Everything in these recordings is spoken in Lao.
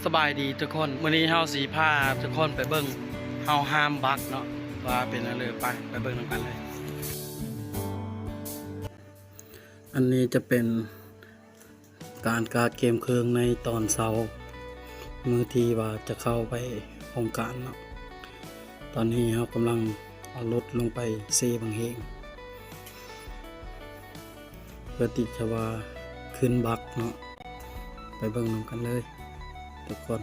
ສະບາຍດີທຸກຄົນ, ມື້ນີ້ເຮົາຊິພາທຸກຄົນໄປເບິ່ງເຮົາຫາມບັກເນາະ ວ່າເປັນແນວໃດ. ໄປ ໄປເບິ່ງນຳກັນເລີຍ. ອັນນີ້ຈະເປັນ ການກະກຽມເຄື່ອງໃນຕອນເຊົ້າ ມື້ທີ່ວ່າຈະເຂົ້າໄປໂຮງການເນາະ. ຕອນນີ້ເຮົາກຳລັງເອົາລົດລົງໄປເຊບັ້ງເຮງ ເພື່ອທີ່ຈະວ່າຂຶ້ນບັກເນາະ. ໄປເບິ່ງນຳກັນເລີຍທຸກຄົນ.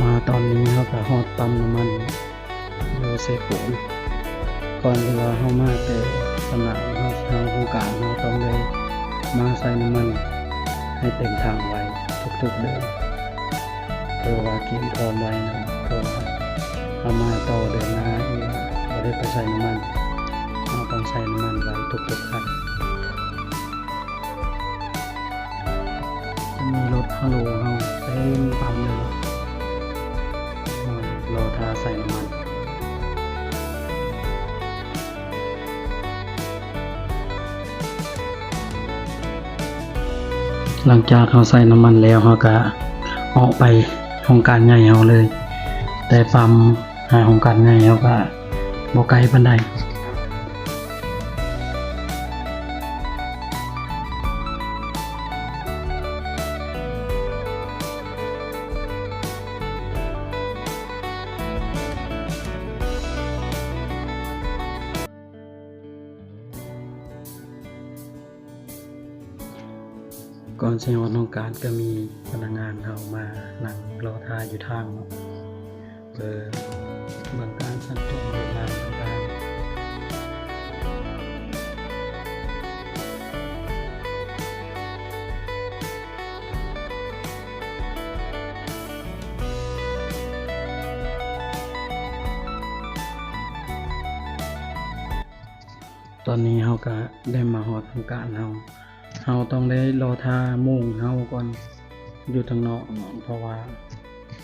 ມາຕອນນີ້ເຮົາກະຮອດປ້ຳນ້ຳມັນຢູ່ເຊໂປນ. ກ່ອນທີ່ວ່າເຮົາມາແຕ່ສະໜາມ ເຮົາ ເຮົາ ໂຮງການ ເຮົາຕ້ອງໄດ້ມາໃສ່ນ້ຳມັນໃຫ້ເຕັມຖັງໄວ້ທຸກໆເດີ ເພື່ອວ່າກຽມພ້ອມໄວ້ເນາະ. ເພາະວ່າເຮົາມາຕໍ່ເດີນໜ້າອີກ ບໍ່ໄດ້ໄປໃສ່ນ້ຳມັນ ເຮົາຕ້ອງໃສ່ນ້ຳມັນໄວ້ທຸກໆຄັ້ງ. ຈະມີລົດຮາໂລເຮົາເຕັມປ້ຳເລີຍ ມາລໍຖ້າໃສ່ນ້ຳມັນ. ຫຼັງຈາກເຮົາໃສ່ນ້ຳມັນແລ້ວ ເຮົາກະອອກໄປໂຮງການໃຫຍ່ເຮົາເລີຍ, ແຕ່ປ້ຳຫາໂຮງການໃຫຍ່ເຮົາກະບໍ່ໄກປານໃດ. ກ່ອນຊິຮອດຫ້ອງການ ກະມີພະນັກງານເຮົາມານັ່ງລໍຖ້າຢູ່ທາງເນາະ ເພື່ອເບິ່ງການສັນຈອນລົດລາງຕ່າງໆ. ຕອນນີ້ເຮົາກະໄດ້ມາຮອດໂຮງການເຮົາ. ເຮົາຕ້ອງໄດ້ລໍຖ້າໂມງເຮົາກ່ອນຢູ່ທາງນອກເນາະ ເພາະວ່າ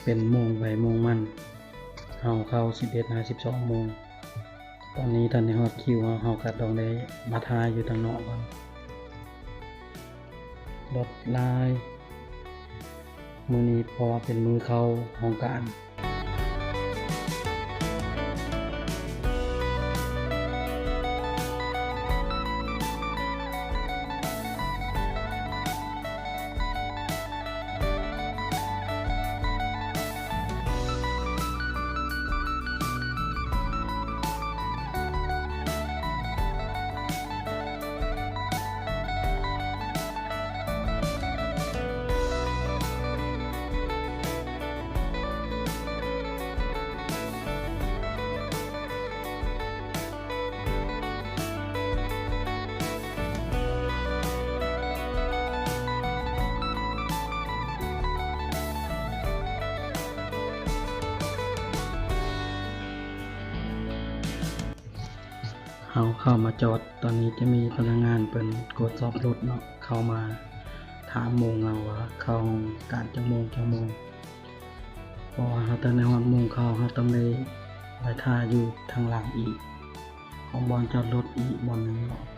ເປັນໂມງໃຜໂມງມັນ. ເຮົາເຂົ້າສິບເອັດຫາສິບສອງໂມງ. ຕອນນີ້ທັນໄດ້ຮອດຄິວເຮົາ ເຮົາກະຕ້ອງໄດ້ມາຖ້າຢູ່ທາງນອກກ່ອນ. ລົດຫຼາຍມື້ນີ້ ເພາະວ່າເປັນມື້ເຂົ້າຫ້ອງການ. ເ ເຮົາເຂົ້າມາຈອດ ຕອນນີ້ຈະມີພະນັກງານເພິ່ນກວດສອບລົດເນາະ ເຂົ້າມາຖາມໂມງເຮົາວ່າເຂົ້າຫ້ອງການຈັກໂມງ ຈັກໂມງ ເພາະວ່າເຮົາຕ້ອງໄດ້ຮອດໂມງເຂົ້າ ເຮົາຕ້ອງໄດ້ ໄປຖ້າຢູ່ທາງຫຼັງອີກ ຂອງບ່ອນຈອດລົດອີກບ່ອນໜຶ່ງເນາະ.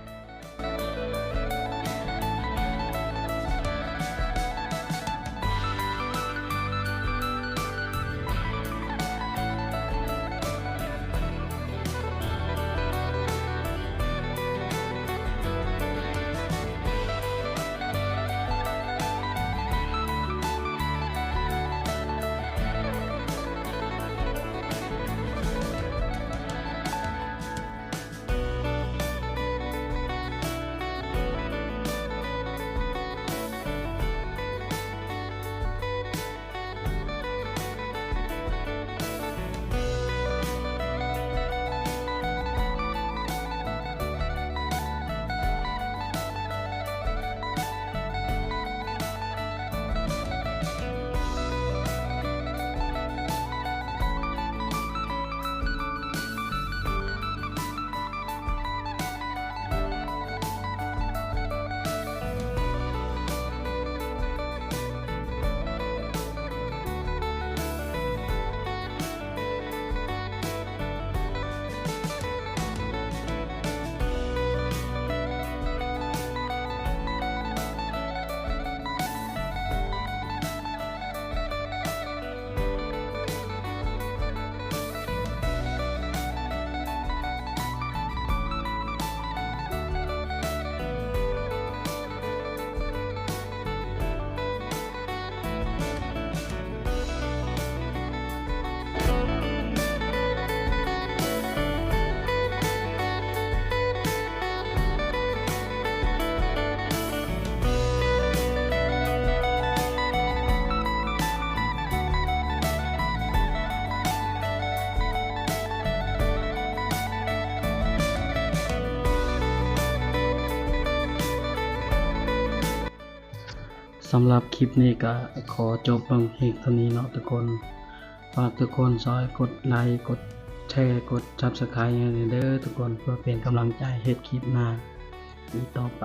ສຳລັບຄລິບນີ້ກໍຂໍຈົບລົງພຽງເທົ່ານີ້ເນາະທຸກຄົນ. ຝາກທຸກຄົນຊ່ອຍກົດໄລ ກົດແຊ ກົດ Subscribe ໃຫ້ແດ່ເດີທຸກຄົນ ເພື່ອເປັນກຳລັງໃຈເຮັດຄລິບໜ້າອີກຕໍ່ໄປ.